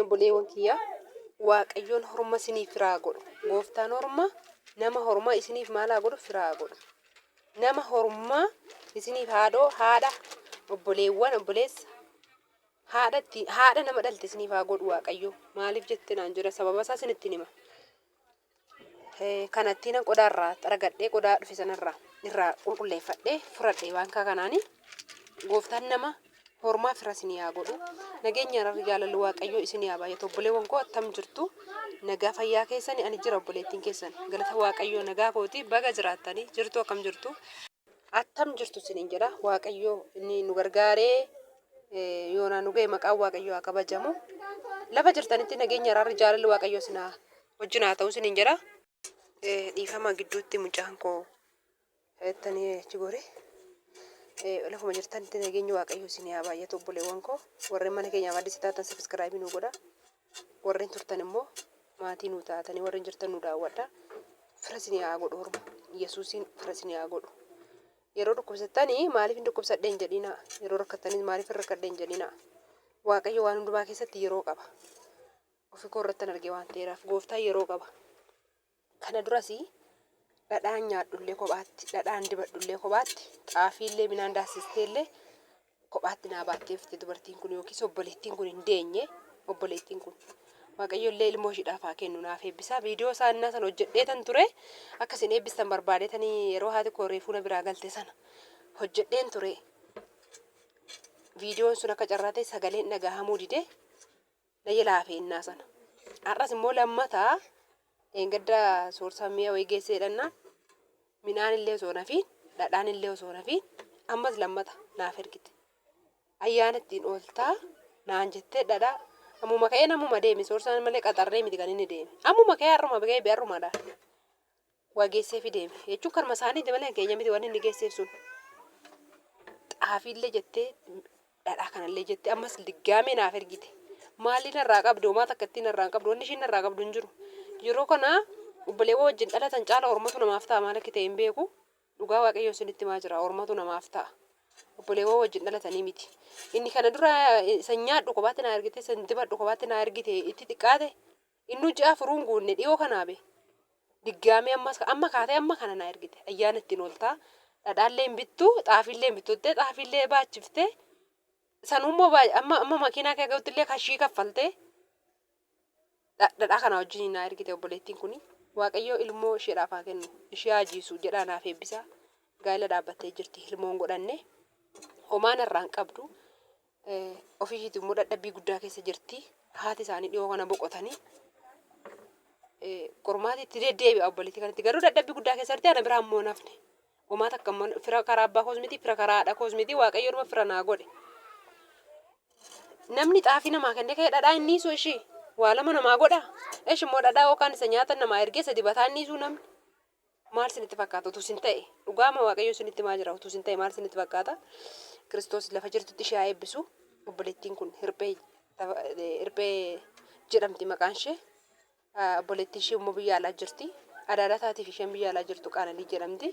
obboleewwan kiyya? Waaqayyoon horma isiniif firaa godhu. Gooftaan horma nama horma isiniif maal haa godhu? Firaa godhu. Nama hormaa isiniif haadhoo haadha obboleewwan obboleessa haadha itti haadha nama dhalte isiniif haa godhu Waaqayyo. Maaliif jette naan jedha sababa isaa isinittiin hima. Kanattiin qodaa irraa xaragadhee qodaa dhufe sanarraa irraa qulqulleeffadhee furadhe waan kaa kanaani gooftaan nama hormaa fira isinii haa godhu. Nageenya araarri jaalalli Waaqayyoo isinii haa baay'atu. Obboleewwan koo attam jirtu? Nagaa fayyaa keessani ani jira obboleettiin keessan. Galata Waaqayyoo nagaa kooti baga jiraattanii jirtu akkam jirtu? Attam jirtu isiniin jedha. Waaqayyoo inni nu gargaaree yoonaa nu ga'e maqaan Waaqayyoo haa kabajamu. Lafa jirtanitti nageenya araarri jaalalli Waaqayyoo isin haa wajjin haa ta'u isiniin jedha. Dhiifama gidduutti mucaan koo jettanii achi gore. Lafuma jirtanitti nageenyi Waaqayyoo isin haa baay'atu obboleewwan koo. Warreen mana keenyaaf addis taatan subscribe nu godha. Warreen turtan immoo maatii nuu taatanii warreen jirtan nu daawwadha. Fira isin haa godhu horma. Yesuusiin fira isin haa godhu. Yeroo dhukkubsattanii maaliif hin dhukkubsadhe hin jedhinaa. Yeroo rakkattanis maaliif hin rakkadhe hin jedhinaa. Waaqayyo waan hundumaa keessatti yeroo qaba. Ofi koo irrattan arge waan ta'eeraaf gooftaan yeroo qaba. Kana duras dhadhaan nyaadhullee kophaatti, dhadhaan dibadhullee kophaatti, xaafiillee midhaan daaksisteellee kophaatti naa baattee dhufte dubartiin kun yookiis obboleettiin kun hin deenye obboleettiin kun. Waaqayyo illee ilmoo ishiidhaaf haa kennu naaf eebbisaa. Viidiyoo isaa innaa sana hojjedheetan ture. Akka isin eebbistan barbaadeetanii yeroo haati koo reefuu na biraa galte sana hojjedheen ture. Viidiyoon sun akka carraa ta'e sagaleen dhagahamuu dide. Na jalaa hafe innaa sana. Har'as immoo lammataa dheengadda soorsaan mi'a wayii geessee jedhannaan midhaan illee osoo hin hafiin dhadhaan illee osoo hin hafiin ammas lammata naaf ergite. Ayyaana ittiin ooltaa naan jettee dhadhaa ammuma ka'een ammuma deeme soorsaan malee qaxarree miti kan inni deeme. Ammuma ka'ee har'uma ka'ee har'umadha. Waa geesseefi deeme. Jechuun kanuma isaaniiti malee keenya miti wanni inni geesseef sun. Xaafiillee jettee dhadhaa kanallee jettee ammas diggaamee naaf ergite. Maalii narraa qabdi homaa takka ittiin narraa hin qabdu wanni ishiin narraa qabdu hin jiru. Yeroo kana obboleewwan wajjin dhalatan caala ormatu namaaf ta'a maal akka ta'e hin beeku. Dhugaa Waaqayyoo isinitti himaa jira ormatu namaaf ta'a. Obboleewwan wajjin dhalatanii miti. Inni kana dura isa nyaadhu kophaatti naa ergite isa dibadhu kophaatti naa ergite itti xiqqaate innuu ji'a afuruun guunne dhiyoo kanaa be. Diggaamee ammas amma kaatee amma kana naa ergite. Ayyaana ittiin ooltaa. Dhadhaallee hin bittu, xaafiillee hin bittu jettee xaafiillee baachiftee sanuummoo amma amma makiinaa kee ga'utti illee kashii kaffaltee dhadhaa kana wajjin naa ergite obboleettiin kuni. Waaqayyoo ilmoo isheedhaaf haa kennu. Ishee haa jiisu jedhaa naaf eebbisaa. Gaa'ela dhaabbattee jirti ilmoon godhanne. Homaa narraa hin qabdu. Ofii ishiitii immoo dadhabbii guddaa keessa jirti. Haati isaanii dhiyoo kana boqotanii qormaati itti deddeebi'a obboleettii kanatti. Garuu dadhabbii guddaa keessa jirti ana biraa immoo hin hafne. Homaa takka immoo fira karaa abbaa koos miti fira karaa haadha koos miti waaqayyoodhuma fira naa godhe. Namni xaafii namaa kennee ka'ee dhadhaa hin dhiisu ishii. Waa lama namaa godha. Ishi immoo dhadhaa yookaan isa nyaatan namaa ergee isa dibataa hin dhiisuu namni. Maal isinitti fakkaata utuu isin ta'e? Dhugaama Waaqayyo isinitti himaa jira utuu isin ta'e maal isinitti fakkaata? Kiristoos lafa jirtutti ishee haa eebbisu. Obboleettiin kun hirphee hirphee jedhamti maqaan ishee. Obboleettiin ishee immoo biyya alaa jirti. Adaadaa taatiif isheen biyya alaa jirtu Qaananii jedhamti.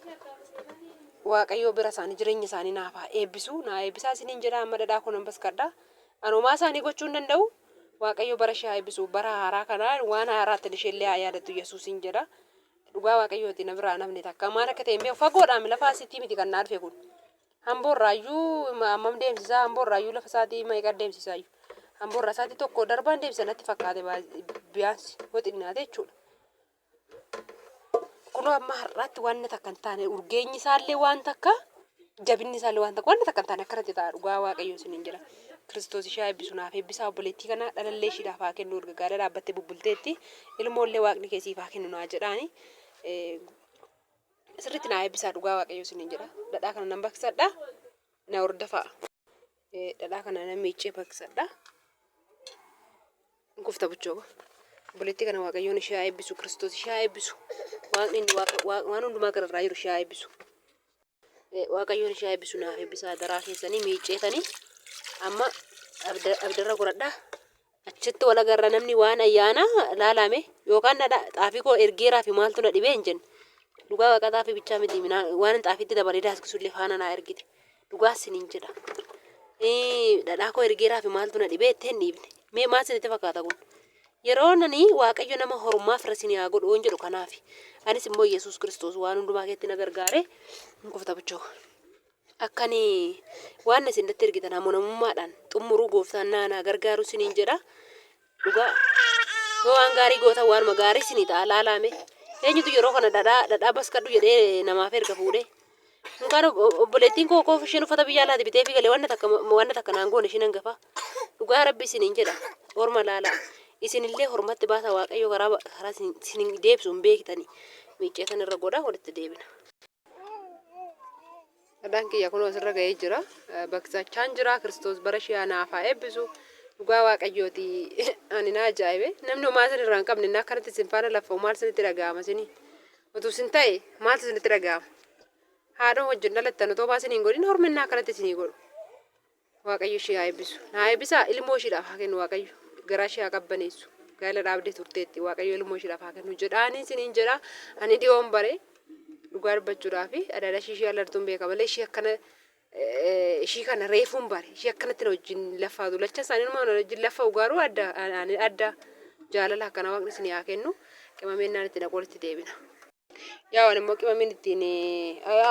Waaqayyo bira isaanii jireenya isaanii naaf haa eebbisu. Naa eebbisaa isiniin jedha amma dhadhaa koo nan baskadha. An homaa isaanii gochuu hin danda'u. Waaqayyo bara ishee haa eebbisu. Bara haaraa kanaan waan haaraattiin isheellee haa yaadattu Yesuusiin jedha. Dhugaa waaqayyooti na biraa namni takka maal akka ta'e hin beeku fagoodhaa lafa asitti miti kan naa dhufe kun. Hamboo irraayyuu hammam deemsisaa hamboo irraayyuu lafa isaatii meeqa deemsisaayyuu. Hamboo irraa isaatii tokko darbaan deemsisa natti fakkaate biyaansi yoo xinnaate jechuudha. Kunoo amma har'aatti waan takka hin taane urgeenyi isaallee waan takka jabinni isaallee waan takka waan takka hin taane akkanatti ta'a dhugaa waaqayyoo isiniin jedha. Kiristoos ishee haa eebbisu naaf eebbisaa obboleettii kana dhalallee ishiidhaaf haa kennu erga gaala dhaabbattee bubbulteetti ilmoollee waaqni kee siif haa kennu naa jedhaani. Sirriitti naa eebbisaa dhugaa waaqayyoo isiniin jedha. Dhadhaa kana nan baqsadha na hordofaa. Dhadhaa kana nan miiccee baqsadha. Gofta buchoo obboleettii kana waaqayyoon ishee haa eebbisu Kiristoos ishee haa eebbisu. Waaqni inni waan hundumaa gararraa jiru ishee haa eebbisu. Waaqayyoon ishee haa eebbisu naaf eebbisaa daraa keessanii miicceetanii amma abdarra godhadhaa. Achitti wal agarra namni waan ayyaana laalame yookaan dhadhaa xaafii koo ergeeraa fi maaltu na dhibee hin jenne. Dhugaa waaqa xaafii bichaa miti waan xaafiitti dabalee daaskisullee faana naa ergite. Dhugaa siniin jedha. Dhadhaa koo ergeeraa fi maaltu na dhibee itti hin dhiibne. Mee maal isinitti fakkaata kun? Yeroo nani Waaqayyo nama hormaa fira isinii haa godhu yoon jedhu kanaafi. Anis immoo Yesuus Kiristoos waan hundumaa keetti na gargaare hin kufta buchoo. Akkani waan isin natti ergitan amanamummaadhaan xumuruu gooftaan naa naa gargaaru isiniin jedha. Dhugaa yoo waan gaarii gootan waanuma gaarii isinii ta'a laalaame. Eenyutu yeroo kana dhadhaa dhadhaa baskadhu jedhee namaaf erga fuudhee. Mukaan obboleettiin koo koof isheen uffata biyya alaati bitee fi galee wanna takka wanna takka naan goone isheen hangafa. Dhugaa rabbi isiniin jedha horma laalaa. Isinillee hormatti baasa waaqayyo karaa karaa isin deebisu hin beektani. Miicceetan irra godha walitti deebina. Dhadhaan kiyya kunoo asirra ga'ee jira. Baqsachaan jira. Kiristoos bara ishee anaaf haa eebbisu. Dhugaa waaqayyooti ani na ajaa'ibe. Namni homaa isin irraa hin qabne inni akkanatti isin faana laffa'u maal isinitti dhaga'ama isinii? Utuu isin ta'e maaltu isinitti dhaga'ama? Haadha wajjin dhalattan otoo homaa isin hin godhin hormi inni akkanatti isinii godhu. Waaqayyo ishee haa eebbisu. Haa eebbisaa ilmoo isheedhaaf haa kennu Waaqayyo. Garaa ishee haa qabbaneessu. Gaa'ela dhaabdee turteetti Waaqayyo ilmoo isheedhaaf haa kennu jedhaanii isiniin jedha. Ani dhiyoon bare dhugaa dubbachuudhaaf adaada ishii ishee alartuun beeka malee ishii akkana ishii kana reefuun bare ishii akkanatti na wajjin laffaatu lacha isaanii numa na wajjin laffa'u garuu adda ani adda jaalala akkana waaqni isinii haa kennu qimameen naan itti naqu walitti deebina. Yaa waan immoo qimamiin ittiin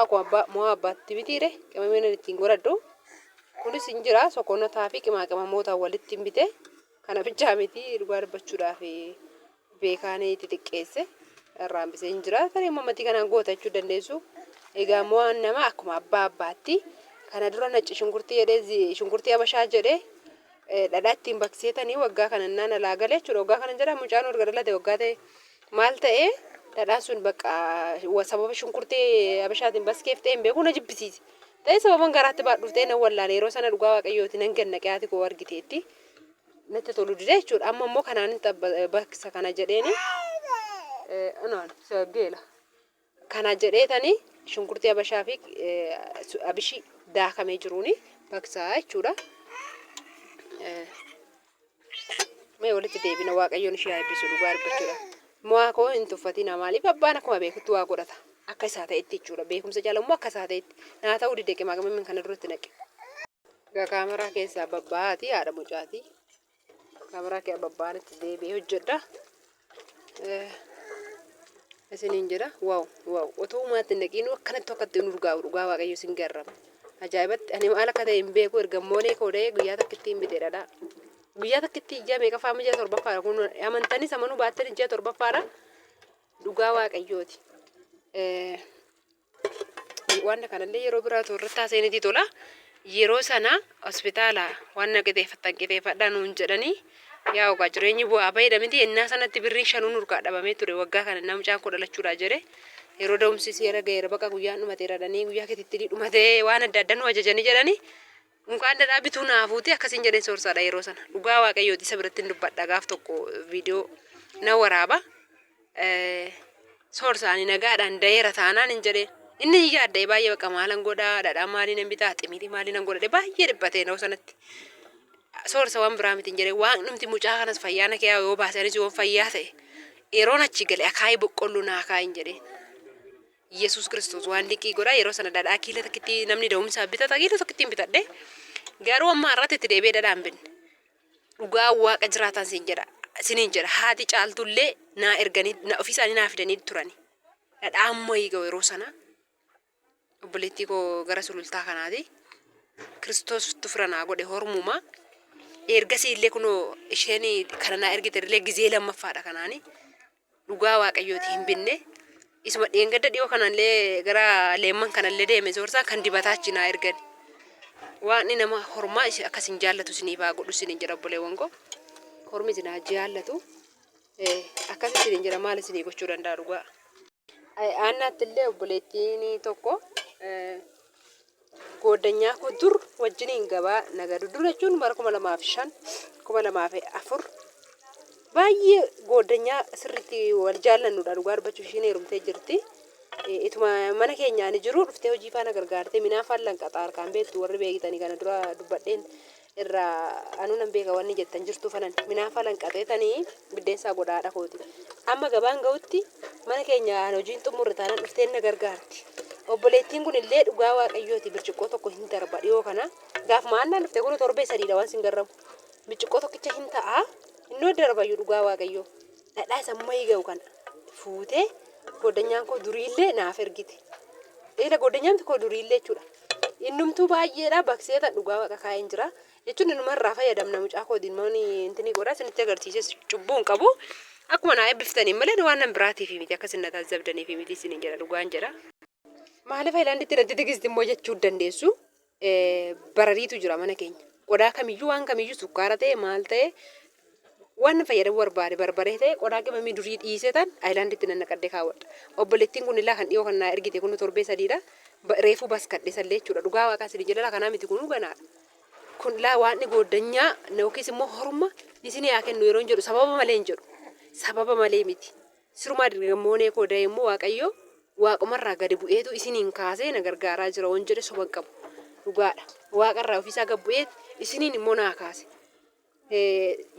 akkuma abbaa mo'aa abbaatti mitiire qimamiin ani ittiin godhadhu kunis hin jira sokonotaa fi qimaa qimamoota walitti hin bite kana bichaa miti dhugaa dubbachuudhaaf beekaan xixiqqeesse irraa hambisee hin jira tarii immoo matii kanaan goota jechuu dandeessu egaa mo'aan nama akkuma abbaa abbaatti kana dura nacci shunkurtii jedhee shunkurtii abashaa jedhee dhadhaa ittiin bakseetanii waggaa kana naan alaa galee jechuudha waggaa kana jedha mucaan erga dhalate waggaa ta'e Maal ta'e dhadhaan sun bakka sababa shunkurtii habashaatiin baskeef ta'e hin beeku na jibbisiise. Ta'e sababan garaatti baadhuuf ta'e nan wallaale yeroo sana dhugaa waaqayyooti nan gannaqe haati koo argiteetti. Natti tolu dide jechuudha. Amma immoo kanaan baksa kana jedheeni anaan geela. Kana jedheetani shunkurtii habashaa fi abishii daakamee jiruuni baksaa jechuudha. Mee walitti deebina waaqayyoon ishee haa eebbisu dhugaa dubbachuudha. Mo'aa koo hin tuffatina maaliif abbaan akkuma beekutti waa godhata. Akka isaa ta'etti jechuudha. Beekumsa caala immoo akka isaa ta'etti. Naa ta'uu dide qimaa qimamiin kana duratti naqe. Egaa kaameraa keessaa babba'aati haadha mucaati. Kaameraa kee babba'aan itti deebi'ee hojjedha. Isiniin jedha waaw waaw otoo umaatti hin naqiinuu akkanatti akkatti nu urgaa'u dhugaa waaqayyo isin garrama. Ajaa'ibatti ani maal akka ta'e hin beeku erga moonee koo da'ee guyyaa takkitti hin bitee dhadhaa. Guyyaa takkitti ji'a meeqaffaa amma ji'a torbaffaadha kun amantanis amanuu baattan ji'a torbaffaadha dhugaa waaqayyooti. Waan kanallee yeroo biraa otoo irratti haasa'initii tola. Yeroo sana hospitaala waan na qixeeffattan qixeeffadhaa nuun jedhanii yaa ogaa jireenyi bu'aa baheedha miti ennaa sanatti birriin shanuu nurkaa dhabamee ture waggaa kana ennaa mucaan koo dhalachuudhaa jedhe yeroo da'umsi seera ga'eera baqa guyyaan dhumateera jedhanii guyyaa keetitti dhumatee waan adda addaa nu ajajanii jedhanii Mukaan dhadhaa bituu naa fuutee akkasiin jedheen soorsaadha yeroo sana. Dhugaa waaqayyooti isa biratti hin dubbadha gaaf tokko viidiyoo na waraaba. Soorsa ani nagaadhaan da'eera taanaan hin jedheen. Inni hin yaadda'e baay'ee bakka maalan godhaa dhadhaa maalii nan bitaa ximirii maalii nan godhadhe baay'ee dhiphatee yeroo sanatti. Soorsa waan biraa miti hin jedhee waaqnumti mucaa kanas fayyaa na kee yoo baase anis yoon fayyaa ta'e yeroon achi gale akaayii boqqolloo naa kaa'i hin jedheen. Yesuus Kiristoos waan dinqii godha. Yeroo sana dhadhaa kiiloo takkitti namni da'umsaaf bitata kiiloo takkittiin bitadhe. Garuu amma har'aatti itti deebi'ee dhadhaa hin binne. Dhugaa waaqa jiraataan siin jedha. Siniin jedha haati caaltullee naa erganii na ofii isaanii naa fidanii turani. Dhadhaa ammayii ga'u yeroo sana obboleettii koo gara sulultaa kanaati. Kiristoos fira naa godhe hormuma. Ergasii illee kunoo isheen kana naa ergite illee gizee lammaffaadha kanaani. Dhugaa waaqayyooti hin binne. Isuma dheengadda dhiyoo kanallee gara leemman kanallee deeme soorsaa kan dibataa achi naa ergan. Waaqni nama hormaa isin akka isin jaallatu isiniif haa godhu isiniin jedha obboleewwan koo. Hormi isin haa jaallatu. Akkas isiniin jedha maal isinii gochuu danda'a dhugaa. Aannaatti illee obboleettiin tokko gooddanyaa koo dur wajjiniin gabaa nagadu. Dur jechuun bara 2005, 2004 baay'ee gooddanyaa sirriitti wal jaallannudha dhugaa dubbachuuf ishiin heerumtee jirti. Ituma mana keenya ani jiru dhuftee hojii faana gargaartee minaa faan lanqaxaa harkaan beektu warri beektanii kana dura dubbadheen irraa anuu nan beeka wanni jettan jirtuu fanan minaafa lanqaxeetanii biddeensaa godha haadha kooti. Amma gabaan ga'utti mana keenya an hojiin xumurre taanaan dhufteen na gargaarti. Obboleettiin kun illee dhugaa waaqayyooti birciqqoo tokko hin darba dhiyoo kana. Gaafuma aannaan dhufte kun torbee sadiidha waan sin garramu. Bicciqqoo tokkicha hin ta'a. Innoo darbayyuu dhugaa Waaqayyoo. Dhadhaa isa ammayii ga'u kana fuutee goddanyaan koo duriillee naaf ergite. Eela goddanyaan koo duriillee jechuudha. Innumtuu baay'eedha baksee tan dhugaa waaqa kaa'een jira. Jechuun inuma irraa fayyadamna mucaa kootiin mooni intini godha isinitti agarsiises cubbuu hin qabu. Akkuma naa eebbiftaniin malee waan nan biraatiif miti akka isin na taajjabdaniif miti isiniin jedha dhugaan jedha. Maaliif Ayilaanditti natti tigisti immoo jechuu dandeessu. Barariitu jira mana keenya. Qodaa kamiyyuu waan kamiyyuu sukkaara ta'e maal ta'e waan fayyadamuu barbaade barbaree ta'e qodaa qimamii durii dhiisee tan ayilaanditti nan naqadhee kaawwadha. Obboleettiin kun illaa kan dhiyoo kan naa ergite kun torbee sadiidha. Reefuu baskadhe sallee jechuudha. Dhugaa waaqaa isin jedha kanaa miti kunuu ganaadha. Kun laa waan gooddanyaa yookiis immoo horma isin haa kennu yeroo hin jedhu sababa malee hin jedhu. Sababa malee miti. Sirumaa dirgammoonee koo da'e immoo Waaqayyo waaqumarraa gadi bu'eetu isiniin kaasee na gargaaraa jira waan jedhe soba hin qabu. Dhugaadha. Waaqarraa ofiisaa gad bu'eet isiniin immoo naa kaase.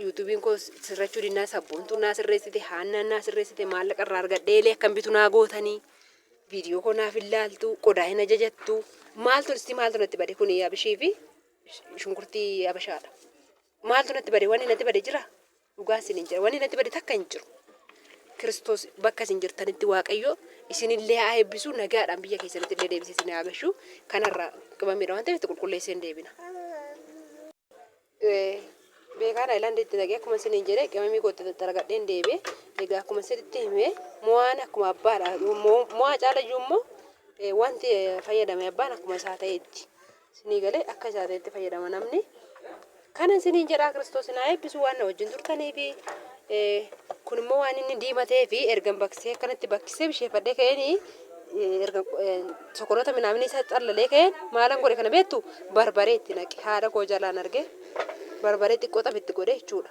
Yuutuubiin koo sirrachuu dinnaa sabboontuun naa sirreessite, haannaan naa sirreessite, maallaqa irraa argadhee eelee akkan bitu naa gootanii, viidiyoo koo naaf hin laaltu, qodaa hin ajajattu. Maaltu isti maaltu natti bade kun abishii fi shunkurtii abashaadha. Maaltu natti bade wanni natti bade jira? Dhugaa isiniin jedha wanni natti bade takka hin jiru. Kiristoos bakka isin jirtanitti Waaqayyo isinillee haa eebbisu nagaadhaan biyya keessanitti illee deebisee isin haa gashu. Kanarraa qibamiidha waan ta'eef itti qulqulleessee hin deebina. Beekaan Ayilaandi itti naqee akkuma isiniin jedhe qimamii koo itti xaxxaragadheen deebi'e. Egaa akkuma isinitti hime mo'aan akkuma abbaadha. Mo'aa caalayyuu immoo wanti fayyadame abbaan akkuma isaa ta'etti. Isinii galee akka isaa ta'etti fayyadama namni. Kana isiniin jedhaa Kiristoos isin haa eebbisu waan na wajjin turtanii fi kun immoo waan inni diimatee fi ergan baksee akkanatti baksee bisheeffadhee ka'eenii erga sokoloota minaamini isaa xallalee ka'een maalan godhe kana beektu barbaree itti naqe haadha koo jalaan arge barbaree xiqqoo xaf itti godhe jechuudha.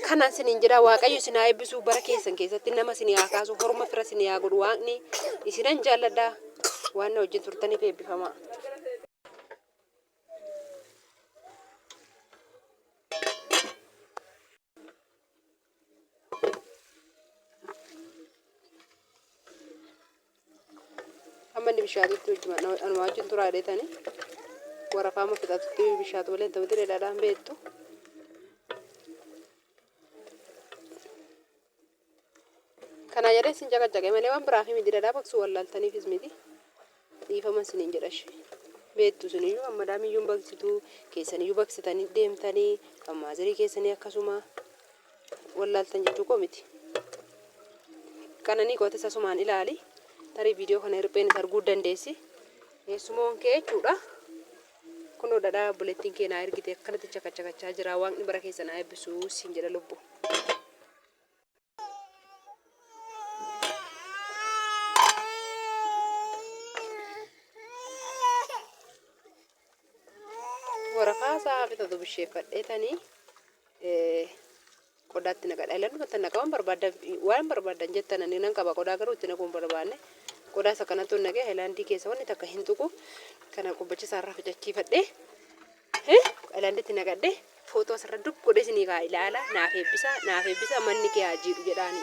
Kanaan isiniin jedhaa Waaqayyo isin haa eebbisu bara keessan keessatti nama isin haa kaasu horma fira isin haa godhu Waaqni isinan jaalladha waan na wajjin turtaniif eebbifamaa. Amma inni bishaatutti wajjuma anuma wajjin turaa jedheetani warafaa amma fixatutti bishaatu malee hin ta'u dhadhaan beektu. Kana jedhee isin caqacaqe malee waan biraaf miti dhadhaa baqsuu wallaaltaniifis miti. Dhiifama isiniin jedha ishee. Beektu isiniyyuu amma daamiyyuu hin baqsitu keessaniyyuu baqsitanii deemtanii kan maazirii keessanii akkasuma wallaaltan jechuu koo miti. Qananii kootis asumaan ilaali. Tarii viidiyoo kana hirpheenis arguu dandeessi. Eessumoon kee jechuudha. Kunoo dhadhaa obboleettiin kee naa ergite akkanatti chakachakachaa jira. Waaqni bara keessa naa eebbisu siin jedha lubbu. Warafaa isaa fixatu bisheeffadheetanii qodaatti naqadha. Ilallu naqa waan barbaadan waan barbaadan jettan ani nan qaba qodaa garuu itti naquu hin barbaanne. Qodaa isa kanatti ol naqee hayilaandii keessa wanni takka hin tuqu. Kana qubbacha isaarraa ficachiifadhee hayilaanditti naqadhee footoo asirra dub godhee isinii kaa ilaala naaf eebbisa naaf eebbisa manni kee haa jiidhu jedhaani.